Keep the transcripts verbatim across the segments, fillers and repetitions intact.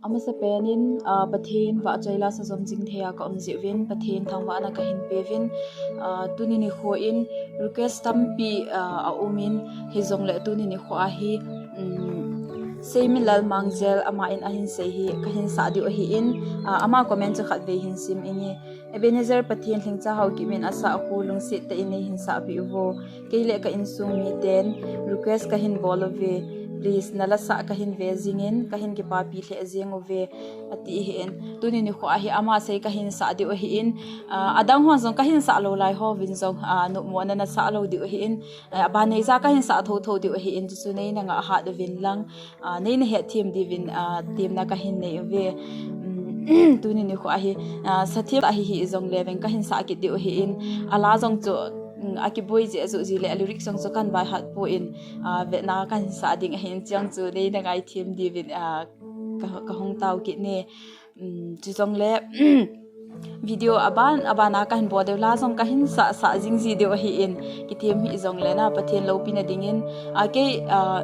Amasapen in, ah, Pathen vahchoi la sa jom jing thei a ka um jeh uvin, Pathen thangvahna ka hin pe uvin, ah, tuni nikho in request tampi, ah, a um in, hijongle tuni nikho a hi, um, Seiminlal Mangjel ama in ahin sei hi ka hin sah diu ahi in, ah, ama comment chu khatvei hin sim inge. Ebenezer Pathen Lhingcha Haokip in asah khu lungset tah in nei hin sahpeh uvo. Kei le ka insung miten request ka hin bol uve. Please, na la sah ka hin ve jing in, ka hin kipapi lheh jing uve, ati ahi in. Tuni nikho a hi ama sei ka hin sah diu ahi in, ah, adang hon jong ka hin sah lou lai ho vin jong, ah, nommo na na sah lou diu ahi in, ah, aban nei ja ka hin sah thotho diu ahi in, chuchu nei na ngah hat uvin lang, ah, nei na hetthem diuvin, ah, temna ka hin nei uve. Um, tuni nikho a hi, ah, sathem tah hi hijongle veng ka hin sah kit diu ahi in, ala jong chu, um, akiboi jeh a joh jeh le a lyrics jong chu kan vai hat poi in, ah, vetna ka hin sah ding ahi in, chuche jong chu nei na ngaithem diuvin, ah, ka, ka hung tao kit e. Um, chujongle, video aban, aban a ka hin bol diu, la jong ka hin sah, sah jing ji diu ahi in, kithem hijongle na, Pathen loupina ding in, ah, kei, ah,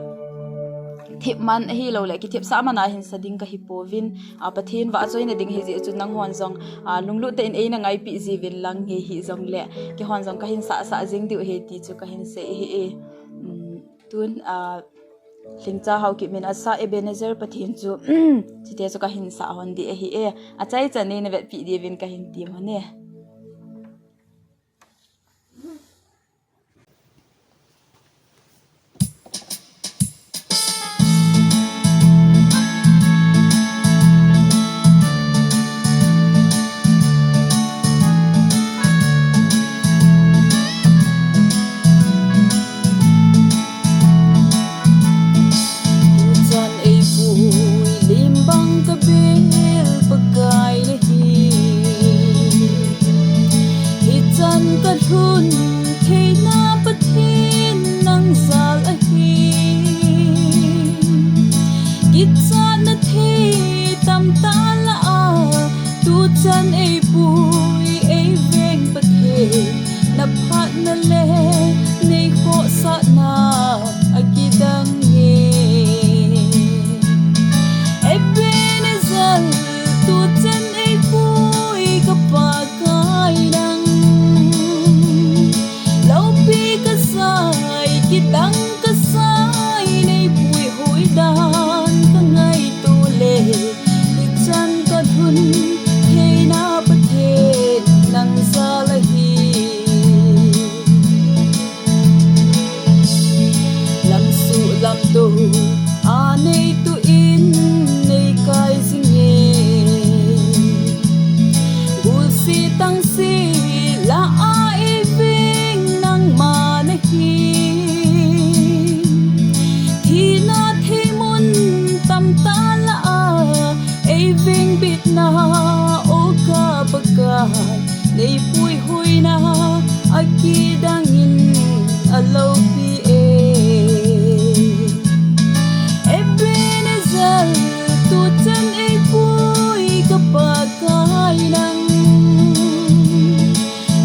thep man ahilou le, kithepsah man a hin sa ding ka hi pouvin, ah, Pathen vahchoina ding ahi jeh chun nang hon jong, ah, lunglut tah in ei na ngaipi ji uvin lang, nge hijongle, kei hon jong ka hin sah, sah jing diu ahi ti chu ka hin sei ahi e. Um, tun, ah, Lhingcha Haokip in asah Ebenezer Pathen chu, chuti chu ka hin sah hon ding ahi e. Achaichan nei na vetpi diuvin ka hin tem hon e. Tuchan eipui lim bang ka bel Pakai nahi. Hichan ka lhun theina Pathen nang jal ahi. Kichatna thei tamtah lah a, tuchan eipui eiveng Pathen, na phatna le nei khohsahna akidang e. Ebenezer, tuchan eipui ka Pakai nang. Loupi kasai, kidang kasai, nei puihoi dan ka ngaito le, hichan ka lhun theina Pathen nang jal ahi. Lamsuh lamto a nei tuh in nei kai jing e. Gulse tangse lah a eiveng nangma nahi. Thina thei mun tamtah lah a eiveng bitna, o ka Pakai, nei puihoina akidang in aloupi e. Ebenezer, tuchan eipui ka Pakai nang.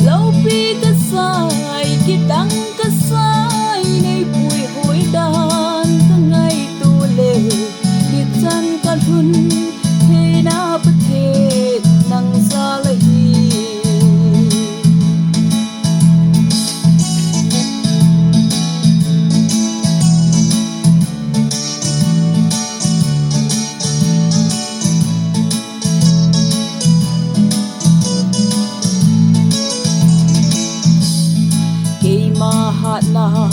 Loupi kasai, kidang kasai, nei puihoi dan ka ngaito le, hichan ka lhun theina Pathen nang jal ahi. Keima hatna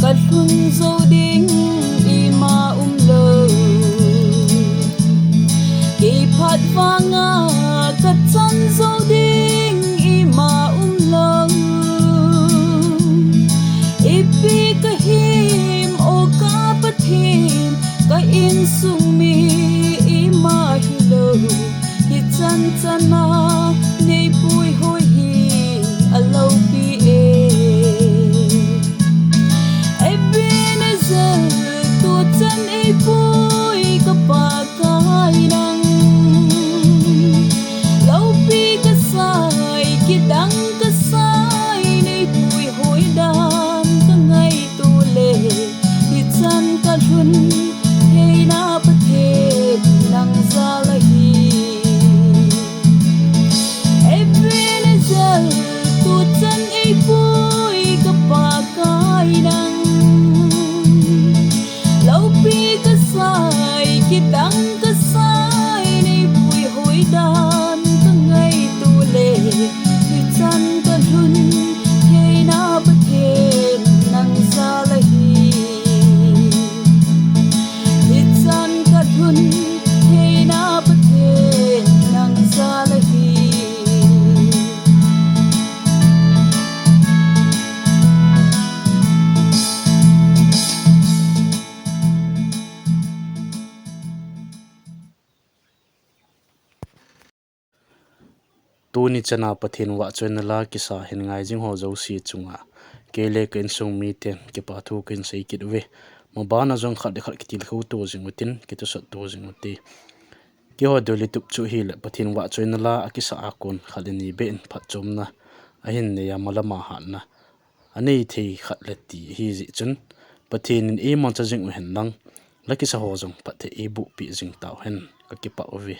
ka lhun jou ding ima umlou. Kei phat vanga ka chan jou ding ima umlou. Ipi ka him, o ka Pathen, ka insung mi ima hilou. Hichan chana nei puihoi hi aloupi e. Ebenezer, tuchan eipui ka Pakai nang. Loupi kasai, kidang kasai, nei puihoi dan ka ngaito le, hichan ka lhun theina Pathen Kidang kasai nei puihoi dan kangaito le, hichan kalhun theina Pathen nang jal ahi. Hichan kalhun theina Pathen nang jal ahi. Tuni chana Pathen vahchoina la kisa hin ngai jing ho jouse chunga, kei le ka insung miten kipa thu kahin sei kit uve. Mabana jong khat le khat kitilkhou to jing utin, kithusot to jing ute. Keiho Dolly Tup chu hile Pathen vahchoina la akisa a kon khat le ni beh in phatchomna ahin nei a, malama hatna anei thei khat le ti ahi jeh chun, Pathen in eimancha jing uhen lang, la kisa ho jong phatthei eiboh peh jing tauhen, kakipah uve.